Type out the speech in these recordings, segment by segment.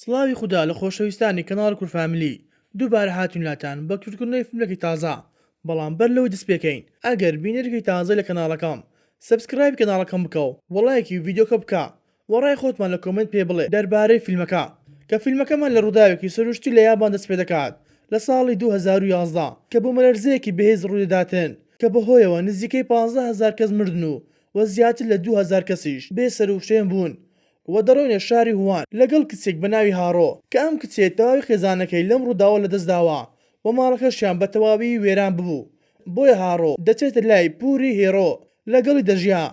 سڵاوی خودا لە خۆشەویستانی کەناڵی کورد فاملی دووبارە هاتوین لاتان بە کورتکردنەوەی فیلمێکی تازە بەڵام بەر لەوەی دەست پێکەین ئەگەر بینەرێکی تازەی لە کەناڵەکەم subscribe ی کەناڵەکەم بکە و ڵایکی ڤیدیۆکە بکە و ڕای خۆتمان لە comment پێ بڵێ دەربارەی فیلمەکە کە فیلمەکەمان لە ڕووداوێکی سروشتی لە یابان دەست پێدەکات لە ساڵی 2011 کە بوومەلەرزەیەکی بەهێز ڕوویدەداتن کە بەهۆیەوە نزیکەی 15,000 کەس مردن و و زیاتر لە 2000 کەسیش بێ سەروشوێن بوون و دەڕۆینە شاری هوان لەگەڵ کچێک بە ناوی هاڕۆ کە ئەم کچەیە تەواوی خێزانەکەی لەم ڕووداوە لەدەستداوە و ماڵەکەشیان بە تەواوی وێران ببوو بۆیە هاڕۆ دەچێتە لای پوری هێڕۆ لەگەڵی دەژیا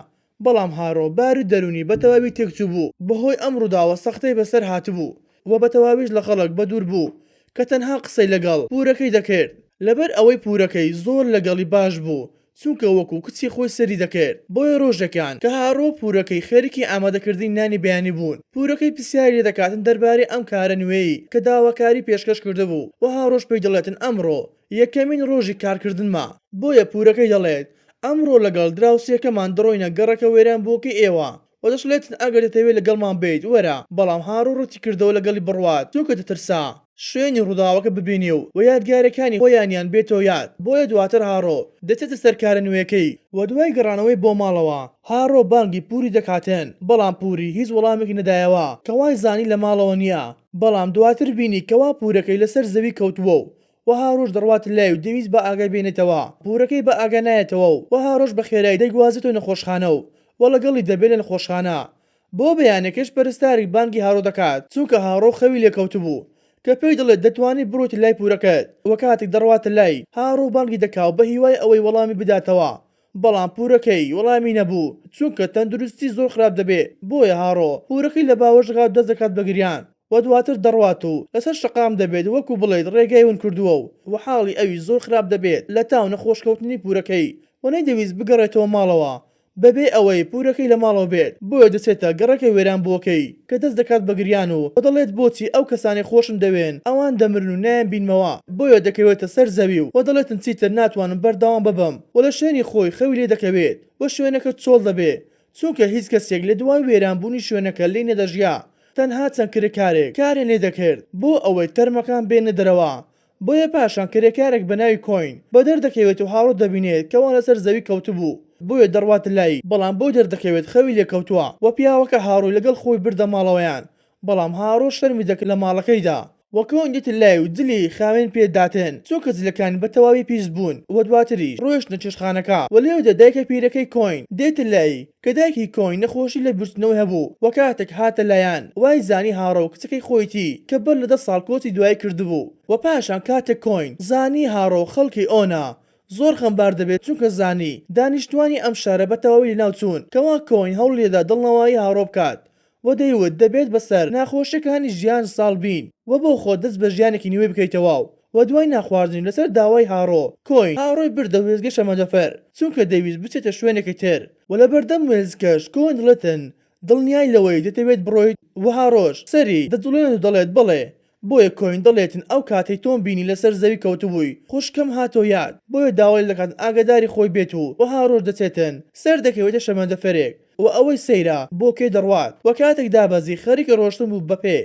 بەڵام هاڕۆ باری دەروونی بە تەواوی تێکچووبوو بەهۆی ئەم ڕووداوە سەختەی بەسەر هاتبوو و بە تەواویش لە خەڵک بەدوور بوو کە تەنها قسەی لەگەڵ پورەکەی دەکرد لەبەر ئەوەی پورەکەی زۆر لەگەڵی باش بوو چونکە وەکو کچی خۆی سەیری دەکرد، بۆیە ڕۆژێکیان کە هاڕۆ و پورەکەی خەریکی ئامادەکردنی نانی بەیانی بوون، پورەکەی پرسیاری لێ دەکاتن دەربارەی ئەم کارە نوێیەی کە داواکاری پێشکەش کردبوو و هاڕۆش پێی دەڵێتن ئەمڕۆ یەکەمین ڕۆژی کارکردنمە، بۆیە پورەکەی دەڵێت ئەمڕۆ لەگەڵ دراوسێکەمان دەڕۆینە گەڕەکە وێرانبووەکەی ئێوە و دەشڵێتن ئەگەر دەتەوێت لەگەڵمان بێیت وەرە، بەڵام هاڕۆ ڕەتی کردەوە لەگەڵی بڕوات چونکە دەترسا شوێنی ڕووداوەکە ببینێ و یادگاریەکانی خۆیانیان بێتەوە یاد، بۆیە دواتر هاڕۆ دەچێتە سەر کارە نوێیەکەی و دوای گەڕانەوەی بۆ ماڵەوە هاڕۆ بانگی پوری دەکاتن، بەڵام پوری هیچ وەڵامێکی نەدایەوە کە وای زانی لە ماڵەوە نیە، بەڵام دواتر بینی کەوا پورەکەی لەسەر زەوی کەوتووە و هاڕۆش دەڕواتە لای و دەیویست بە ئاگای بێنێتەوە، پورەکەی بە ئاگا نایەتەوە و هاڕۆش بە خێرایی دەیگوازێتەوە نەخۆشخانە و و لەگەڵی دەبێت لە نەخۆشخانە. بۆ بەیانەکەش پەرستارێک بانگی هاڕۆ دەکات، چونکە هاڕۆ خەوی لێکەوتبوو، کە پێی دەڵێت دەتوانیت بڕۆیتە لای پورەکەت و کاتێک دەڕواتە لای، هاڕۆ بانگی دەکا و بە هیوای ئەوەی وەڵامی بداتەوە، بەڵام پورەکەی وەڵامی نەبوو، چونکە تەندروستی زۆر خراپ دەبێت، بۆیە هاڕۆ پورەکەی لە باوەش دەکات و دەست دەکات بە گریان. و دواتر دەڕوات و لەسەر شەقام دەبێت وەکو بڵێیت ڕێگای ون کردووە و و حاڵی ئەویش زۆر خراپ دەبێت لە تاو نەخۆش کەوتنی پورەکەی و نەیدەویست بگەڕێتەوە ماڵەوە بەبێ ئەوەی پورەکەی لە ماڵەوە بێت بۆیە دەچێتە گەڕەکە وێران بووەکەی کە دەست دەکات بە گریان و و دەڵێت بۆچی ئەو کەسانەی خۆشم دەوێن ئەوان دەمرن و نایان بینمەوە بۆیە دەکەوێتە سەر زەوی و و دەڵێتن چیتر ناتوانم بەردەوام ببم و لە شوێنی خۆی خەوی لێ دەکەوێت و شوێنەکە چۆڵ دەبێ چونکە هیچ کەسێک لە دوای وێران بوونی شوێنەکە لێی نەدەژیا، تەنها چەند کرێکارێک کاریان لێ دەکرد بۆ ئەوەی تەرمەکان بێننە دەرەوە، بۆیە پاشان کرێکارێک بە ناوی کۆین بەدەر دەکەوێت و هاڕۆ دەبینێت کەوا لەسەر زەوی کەوتبوو، بۆیە دەڕواتە لای، بەڵام بۆی دەردەکەوێت خەوی لێ کەوتووە و پیاوەکە هاڕۆی لەگەڵ خۆی بردە ماڵەوەیان، بەڵام هاڕۆ شەرمی دەکرد لە ماڵەکەیدا. وە کۆین دێتە لای و جلی خاوێن پێ داتن چونکە جلەکانی بە تەواوی پیس بوون وە دواتریش ڕۆیشتنە چێشتخانەکە وە لێودا دایکە پیرەکەی کۆین دێتە لای کە دایکی کۆین نەخۆشی لە بیرچونەوەی هەبوو وە کاتێک هاتە لایان وای زانی هاڕۆ کچەکەی خۆیتی کە بەر لە دە ساڵ کۆچی دوایی کردبوو وە پاشان کاتێک کۆین زانی هاڕۆ خەڵکی ئۆنا زۆر خەمبار دەبێت چونکە زانی دانیشتوانی ئەم شارە بە تەواوی لەناو چوون کەوا کۆین هەوڵیدا دڵنەوایی هاڕۆ بکات وە دەیوت دەبێت بەسەر ناخۆشیەکانی ژیان زاڵ بین و بۆ خۆت دەست بە ژیانێکی نوێ بکەیتەوە و دوای ناخواردنی لەسەر داوای هاڕۆ کۆین هاڕۆی بردە وێستگەی شەمەندەفەر چونکە دەیویست بچێتە شوێنێکی تر و لەبەردەم وێستگەش کۆین دەڵێتن دڵنیای لەوەی دەتەوێت بڕۆیت و هاڕۆش سەری دەجوڵێنێت و دەڵێت بەڵێ بۆیە کۆین دەڵێتن ئەو کاتەی تۆم بینی لەسەر زەوی کەوتبووی خوشکم هاتەوە یاد بۆیە داوای لێدەکات ئاگاداری خۆی بێت و وەها ڕۆژ دەچێتن سەر دەکەوێتە شەمەندەفەرێک و ئەوەی سەیرە بۆ کێ دەڕوات و کاتێک دابەزی خەریکی ڕۆشتن بوو بەپێ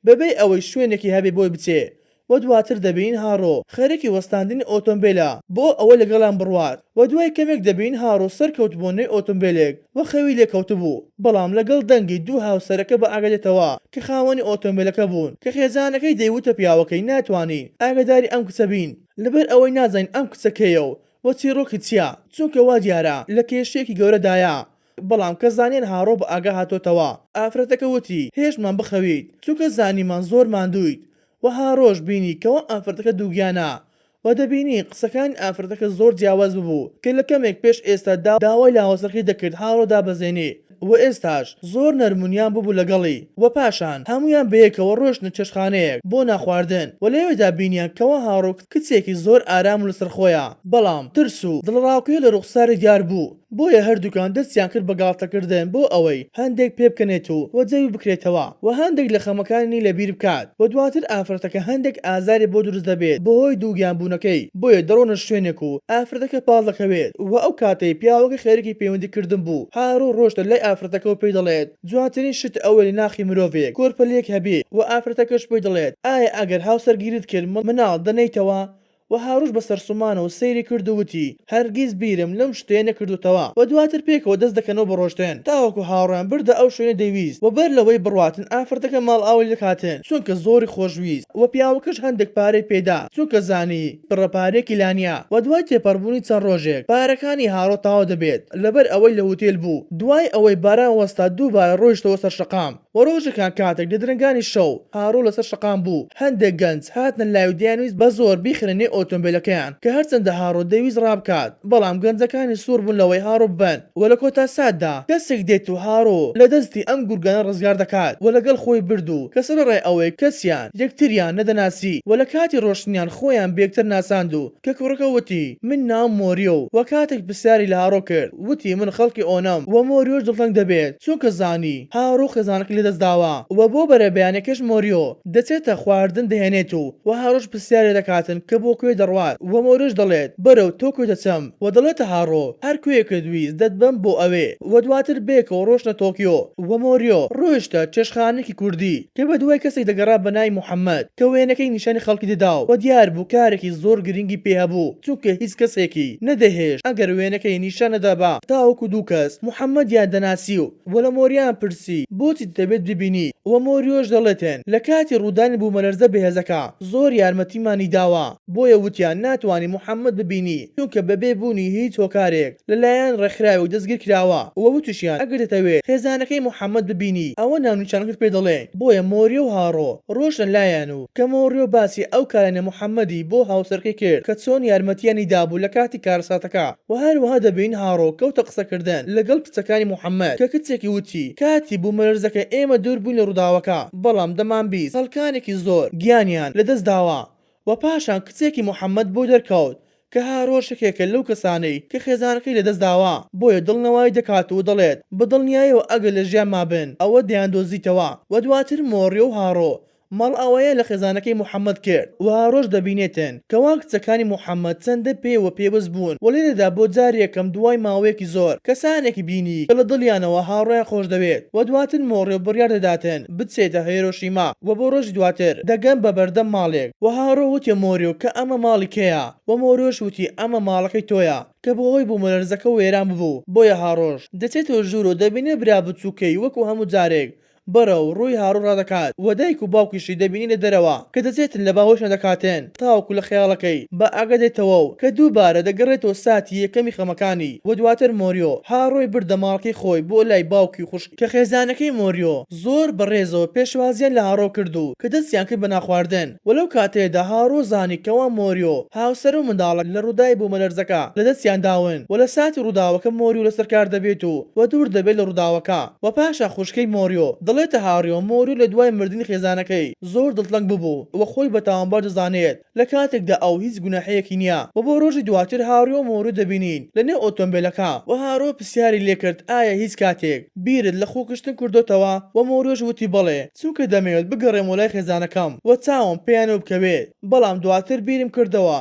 بەبێ ئەوەی شوێنێکی هەبێ بۆی بچێ و دواتر دەبینین هاڕۆ خەریکی وەستاندنی ئۆتۆمبێلە بۆ ئەوەی لەگەڵیان بڕوات و دوای کەمێک دەبینین هاڕۆ سەرکەوت بۆ نێو ئۆتۆمبێلێک و خەوی لێ کەوتبوو بەڵام لەگەڵ دەنگی دوو هاوسەرەکە بە ئاگا دێتەوە کە خاوەنی ئۆتۆمبێلەکە بوون کە خێزانەکەی دەیوتە پیاوەکەی ناتوانین ئاگاداری ئەم کچە بین لەبەر ئەوەی نازانین ئەم کچە کێیە و وە چیڕۆکی چیە چونکە وا دیارە لە کێشەیەکی گەورەدایە بەڵام کە زانیان هاڕۆ بە ئاگا هاتۆتەوە ئافرەتەکە وتی هێشتمان بخەویت چونکە زانیمان زۆر ماندوویت وە هاڕۆش بینی کەوا ئافرەتەکە دووگیانە و دەبینی قسەکانی ئافرەتەکە زۆر جیاواز ببوو کە لە کەمێک پێش ئێستا داوای لە هاوسەرەکەی دەکرد هاڕۆ دابەزێنێ و ئێستاش زۆر نەرم و نیان ببوو لەگەڵی و پاشان هەموویان بەیەکەوە ڕۆیشتنە چێشتخانەیەک بۆ ناخواردن و لەوێدا بینیان کەوا هاڕۆ کچێکی زۆر ئارام و لەسەرخۆیە بەڵام ترس و دڵەڕاوکێ لە ڕوخساری دیار بوو. بۆیە هەردووکیان دەستیان کرد بە گاڵتەکردن بۆ ئەوەی هەندێک پێبکەنێت و وە جەوی بکرێتەوە و هەندێک لە خەمەکانی لەبیر بکات و دواتر ئافرەتەکە هەندێک ئازاری بۆ دروست دەبێت بەهۆی دووگیان بوونەکەی بۆیە دەڕۆنە شوێنێک و ئافرەتەکە پاڵ دەکەوێت و ئەو کاتەی پیاوەکە خەریکی پەیوەندی کردن بوو هارۆ ڕۆشتە لای ئافرەتەکە و پێی دەڵێت جوانترین شت ئەوەیە لە ناخی مرۆڤێک کۆرپەلەیەک هەبێ و ئافرەتەکەش پێی دەڵێت ئایا ئەگەر هاوسەرگیریت کرد مناڵ دەنێیتەوە؟ و هاروش بە سەرسوڕمانەوە سەیری کرد و وتی، هەرگیز بیرم لەم شتەیە نەکردۆتەوە. و دواتر پێکەوە دەست دەکەنەوە بە ڕۆشتن تاوەکو هاوڕێیان بردە ئەو شوێنەی دەیویست و بەر لەوەی بڕواتن ئافرەتەکە ماڵئاوای لێکهاتن چونکە زۆری خۆشویست و پیاوەکەش هەندێک پارەی پێدا چونکە زانی بڕە پارەیەکی لانیە و دوای تێپەڕبوونی چەند ڕۆژێک پارەکانی هاڕۆ تەواو دەبێت لەبەر ئەوەی لە هوتێل بوو دوای ئەوەی باران وەستا دووبارە ڕۆیشتەوە سەر شەقام. و ڕۆژێکان کاتێک لە درەنگانی شەو هارۆ لەسەر شەقام بوو، هەندێک گەنج هاتنە لای و دەیانویست بە زۆر بیخەنە نێو ئۆتۆمبێلەکەیان، کە هەرچەندە هارۆ دەیویست ڕابکات، بەڵام گەنجەکانی سوور بوون لەوەی هارۆ ببەن و لە کۆتا ساتدا کەسێک دێت و هارۆ لە دەستی ئەم گورگانە ڕزگار دەکات و لەگەڵ خۆی برد و کە سەرەڕای ئەوەی کەسیان یەکتریان نەدەناسی و لە کاتی ڕۆشتنیان خۆیان بەیەکتر ناساند و کە کوڕەکە وتی من ناوم مۆریۆ و کاتێک پرسیاری لە هارۆ کرد وتی من خەڵکی ئۆنەم و مۆریۆش دڵتەنگ دەبێت چونکە زانی هارۆ خێزانەکەی لەدەست داوە و بۆ بەرەبەیانەکەش مۆریۆ دەچێتە خواردن دەهێنێت و و هارۆش پرسیار لێ دەکاتن کە بۆ کوێ دەڕوات و مۆریۆش دەڵێت بەرەو تۆکیۆ دەچم و دەڵێتە هارۆ هەر کوێیەکت ویست دەتبەم بۆ ئەوێ و دواتر بەیەکەوە ڕۆشتنە تۆکیۆ و مۆریۆ ڕۆیشتە چێشتخانەیەکی کوردی کە بەدوای کەسێک دەگەڕا بەناوی محەمەد کە وێنەکەی نیشانی خەڵکی دەدا و دیار بوو کارێکی زۆر گرنگی پێ هەبوو چونکە هیچ کەسێکی نەدەهێشت ئەگەر وێنەکەی نیشان نەدابا تاوەکو دوو کەس محەمەدیان دەناسی و و لە مۆریان پرسی بۆچی دەبێت ببینی و مۆریۆش دەڵێتن لە کاتی ڕوودانی بوومەلەرزە بەهێزەکە زۆر یارمەتیمانی داوە بۆیە وتیان ناتوانی محەمەد ببینی چونکە بەبێ بوونی هیچ هۆکارێک لەلایەن ڕێکخراوێک دەستگیرکراوە و وتیشیان ئەگەر دەتەوێت خێزانەکەی محەمەد ببینی ئەوە ناونیشانەکەت پێ دەڵێین بۆیە مۆریۆ و هاڕۆ ڕۆشتنە لایان و کە مۆریۆ باسی ئەو کارانەی محەمەدی بۆ هاوسەرەکەی کرد کە چۆن یارمەتیانی دابوو لە کاتی کارەساتەکە و هەروەها دەبینین هاڕۆ کەوتە قسەکردن لەگەڵ کچەکانی محەمەد کە کچێکی وتی کاتی بوومەلەرزەکە ئێمە دوور بووین لە ڕووداوەکە بەڵام دەمانبیست خەڵکانێکی زۆر گیانیان لەدەست داوە و پاشان کچێکی محەمەد بۆی دەرکەوت کە هارۆش یەکێکە لەو کەسانەی کە خێزانەکەی لەدەست داوە، بۆیە دڵنەوایی دەکات و دەڵێت بە دڵنیایەوە ئەگەر لە ژیان مابن ئەوە دەیاندۆزیتەوە و دواتر مۆریۆ و هارۆ ماڵئاواییان لە خێزانەکەی محەمەد کرد و هارۆش دەبینێتن کەوا کچەکانی محەمەد چەندە پێیەوە پێوەست بوون و لێرەدا بۆ جاری یەکەم دوای ماوەیەکی زۆر کەسانێکی بینی کە لە دڵیانەوە هارۆیان خۆشدەوێت و دواتر مۆریۆ بڕیار دەداتن بچێتە هێرۆشیما و بۆ ڕۆژی دواتر دەگەن بە بەردەم ماڵێک و هارۆ وتی مۆریۆ کە ئەمە ماڵی کێیە و مۆریۆش وتی ئەمە ماڵەکەی تۆیە کە بەهۆی بوومەلەرزەکە وێران ببوو بۆیە هارۆش دەچێتەوە ژوورەوە دەبینێ برا بچووکەی وەکو هەموو جارێک بەرەو ڕووی هارۆ ڕادەکات و دایک و باوکیشی دەبینی لە دەرەوە کە دەچێتن لە باوەشیان دەکاتن تاوەکو لە خەیاڵەکەی بە ئاگا دێتەوە و کە دووبارە دەگەڕێتەوە ساتی یەکەمی خەمەکانی و دواتر مۆریۆ هارۆی بردە ماڵەکەی خۆی بۆ لای باوکی و خوشکی کە خێزانەکەی مۆریۆ زۆر بە ڕێزەوە پێشوازیان لە هارۆ کرد و کە دەستیان کرد بە نانخواردن و لەو کاتەیەدا هارۆ زانی کەوا مۆریۆ هاوسەر و منداڵەک لە ڕووداوی بوومەلەرزەکە لە دەستیان داون و لە ساتی ڕووداوەکە مۆریۆ لەسەر کار دەبێت و و دوور دەبێت لە ڕووداوەکە و پاشان خوشکەی مۆریۆ دەڵێتە هاریۆ مۆریۆ لە دوای مردنی خێزانەکەی زۆر دڵتەنگ ببوو و خۆی بە تاوانبار دەزانێت لە کاتێکدا ئەو هیچ گوناحێکی نیە و بۆ ڕۆژی دواتر هاریۆ و مۆریۆ دەبینین لە نێو ئۆتۆمبێلەکە و هارۆ پرسیاری لێکرد ئایا هیچ کاتێک بیرت لە خۆکوشتن کردۆتەوە و مۆریۆش وتی بەڵێ چونکە دەمەوێت بگەڕێمەوە لای خێزانەکەم و چاوم پێیانەوە بکەوێت بەڵام دواتر بیرم کردەوە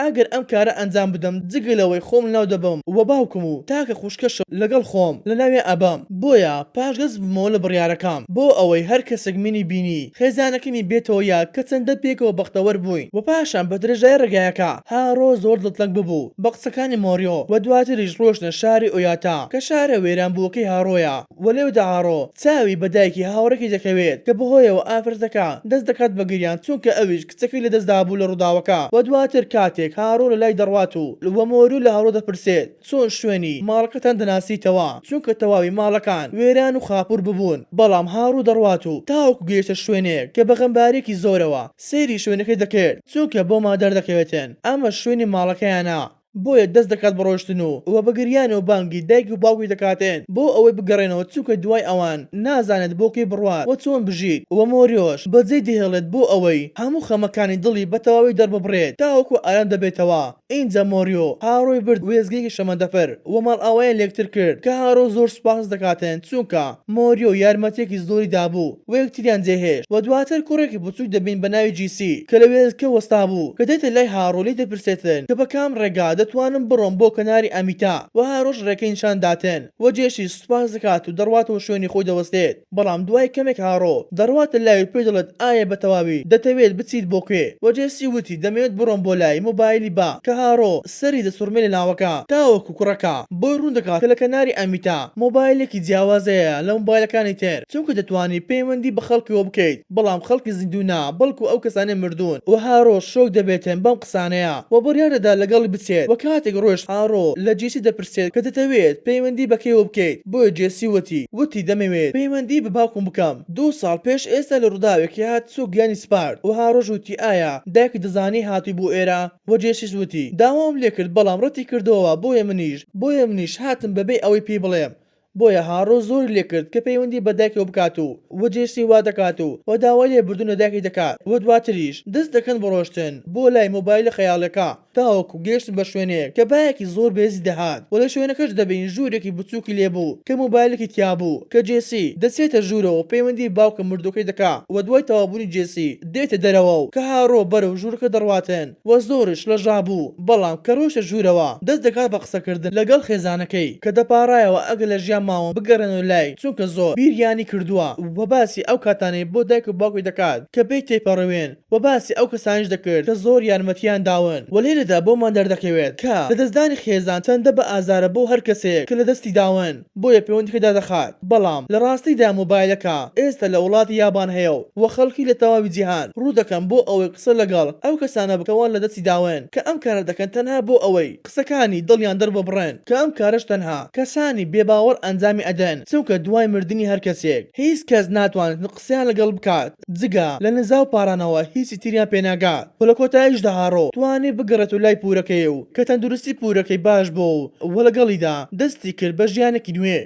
ئەگەر ئەم کارە ئەنجام بدەم جگە لەوەی خۆم لەناو دەبەم و باوکم و تاکە خوشکەشم لەگەڵ خۆم لەناویان ئەبەم بۆیە پاشگەز ببمەوە لە بڕیارەکەم بۆ ئەوەی هەر کەسێک منی بینی خێزانەکەمی بێتەوە یاد کە چەندە پێکەوە بەختەوەر بووین و پاشان بە درێژایی ڕێگایەکە هارۆ زۆر دڵتەنگ ببوو بە قسەکانی مۆریۆ و دواتریش ڕۆشتنە شاری ئۆیاتا کە شارە وێرانبووەکەی هارۆیە و لێودا هارۆ چاوی بە دایکی هاوڕێکەی دەکەوێت کە بەهۆیەوە ئافرەتەکە دەست دەکات بە گریان چونکە ئەویش کچەکەی لەدەست دابوو لە ڕووداوەکە و دواتر کاتێک هارۆ لەلای دەڕوات و و مۆریۆ لە هارۆ دەپرسێت چۆن شوێنی ماڵەکەتان دەناسیتەوە چونکە تەواوی ماڵەکان وێران و خاپوور ببوون بەڵام هارۆ دەڕوات و تاوەکو گەیشتە شوێنێک کە بە غەمباریەکی زۆرەوە سەیری شوێنەکەی دەکرد چونکە بۆمان دەردەکەوێتن ئەمە شوێنی ماڵەکەیانە. بۆیە دەست دەکات بە ڕۆشتن و وە بە گریانەوە بانگی دایک و باوکی دەکاتن بۆ ئەوەی بگەڕێنەوە چونکە دوای ئەوان نازانێت بۆ کێ بڕوات و چۆن بژیت وە مۆریۆش بەجێی دەهێڵێت بۆ ئەوەی هەموو خەمەکانی دڵی بە تەواوی دەرببڕێت تاوەکو ئارام دەبێتەوە. ئینجا مۆریۆ هارۆی برد وێستگەیەکی شەمەندەفەر و ماڵئاوایان لێکتر کرد کە هارۆ زۆر سوپاس دەکاتن چونکە مۆریۆ یارمەتیەکی زۆری دابوو و یەکتریان جێهێشت و دواتر کوڕێکی بچوک دەبین بە ناوی جیسی کە لە وێستگە وەستابوو کە دێتە لای هارۆ لێی دەپرسێتن کە بە کام ڕێگا دەتوانم بڕۆم بۆ کەناری ئامیتا و هارۆش ڕێکەی نیشان داتن و جێسی سوپاس دەکات و دەڕواتەوە شوێنی خۆی دەوەستێت. بەڵام دوای کەمێک هارۆ دەڕواتە لای و پێی دەڵێت ئایا بە تەواوی دەتەوێت بچیت بۆ کوێ؟ وە جێسی وتی دەمەوێت بڕۆم بۆ لای مۆبایلی با کە هارۆ سەری دەسوڕمێ لە ناوەکە تاوەکو کوڕەکە بۆی ڕوون دەکات کە لە کەناری ئەمیتا مۆبایلێکی جیاواز هەیە لە مۆبایلەکانی تر چونکە دەتوانی پەیوەندی بە خەڵکیەوە بکەیت بەڵام خەڵکی زیندوو نا بەڵکو ئەو کەسانەی مردوون وە هارۆ شۆک دەبێتن بەم قسانەیە وە بڕیار دەدات لەگەڵی بچێت وە کاتێک ڕۆیشت هارۆ لە جێسی دەپرسێت کە دەتەوێت پەیوەندی بە کێوە بکەیت بۆیە جێسی وتی وتی دەمەوێت پەیوەندی بە باوکم بکەم دوو ساڵ پێش ئێستا لە ڕووداوێکی هاتوچۆ گیانی سپارد وە هارۆش وتی ئایا دایکت دەزانی هاتووی بۆ ئێرە وە جێسیش وتی داوام لێکرد بەڵام ڕەتی کردەوە بۆیە منیش بۆیە منیش هاتم بەبێ ئەوەی پێی بڵێم بۆیە هارۆ زۆری لێکرد کە پەیوەندی بە دایکەوە بکات و وە جێسی وا دەکات و وە داوای لێبوردن لە دایکی دەکات وە دواتریش دەست دەکەن بە ڕۆشتن بۆ لای مۆبایلە خەیاڵیەکە تاوەکو گەیشتن بە شوێنێک کە بایەکی زۆر بەهێزی دەهات وە لە شوێنەکەش دەبین ژوورێکی بچوکی لێبوو کە مۆبایلێکی تیابوو کە جێسی دەچێتە ژوورەوە پەیوەندی بە باوکە مردووەکەی دەکا وە دوای تەواوبوونی جێسی دێتە دەرەوە و کە هارۆ بەرەو ژوورەکە دەڕواتن وە زۆریش شڵەژابوو بەڵام کە ڕۆیشتە ژوورەوە دەست دەکات بە قسەکردن لەگەڵ خێزانەکەی کە دەپاڕایەوە ئەگەر لە ژیان ماون بگەڕێنەوە لای چونکە زۆر بیریانی کردووە وە باسی ئەو کاتانەی بۆ دایک و باوکی دەکات کە پێی تێپەڕیون وە باسی ئەو کەسانەیش دەکرد کە زۆر یارمەتیان داون وە لێرەدا بۆمان دەردەکەوێت کە لەدەستدانی خێزان چەندە بە ئازارە بۆ هەر کەسێک کە لەدەستی داون. بۆیە پەیوەندیکە دادەخات، بەڵام لە ڕاستیدا مۆبایلەکە ئێستا لە وڵاتی یابان هەیە و وە خەڵکی لە تەواوی جیهان ڕوو دەکەن بۆ ئەوەی قسە لەگەڵ ئەو کەسانە بکەن وا لەدەستی داون کە ئەم کارە دەکەن تەنها بۆ ئەوەی قسەکانی دڵیان دەرببڕن کە ئەم کارەش تەنها کەسانی بێ باوەڕ ئەنجامی ئەدەن چونکە دوای مردنی هەر کەسێک هیچ کەس ناتوانێت قسەیان لەگەڵ بکات جگە لە نزا و پاڕانەوە هیچی تریان پێ ناگات و لە کۆتاییشدا هارۆ توانی بگەڕێتەوە لای پورەکەی و کە تەندروستی پورەکەی باش بۆ و لەگەڵیدا دەستی کرد بە ژیانێکی نوێ.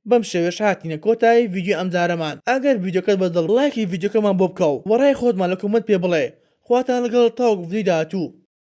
بەم شێوەیەش هاتینە کۆتایی ڤیدیۆی ئەمجارەمان ئەگەر ڤیدیۆکەت بە دڵ ڵایکی ڤیدیۆکەمان بۆ بکە و ڕای خۆتمان لە comment پێ بڵێ خواتان لەگەڵ تاوەکو ڤیدیۆی داهاتوو.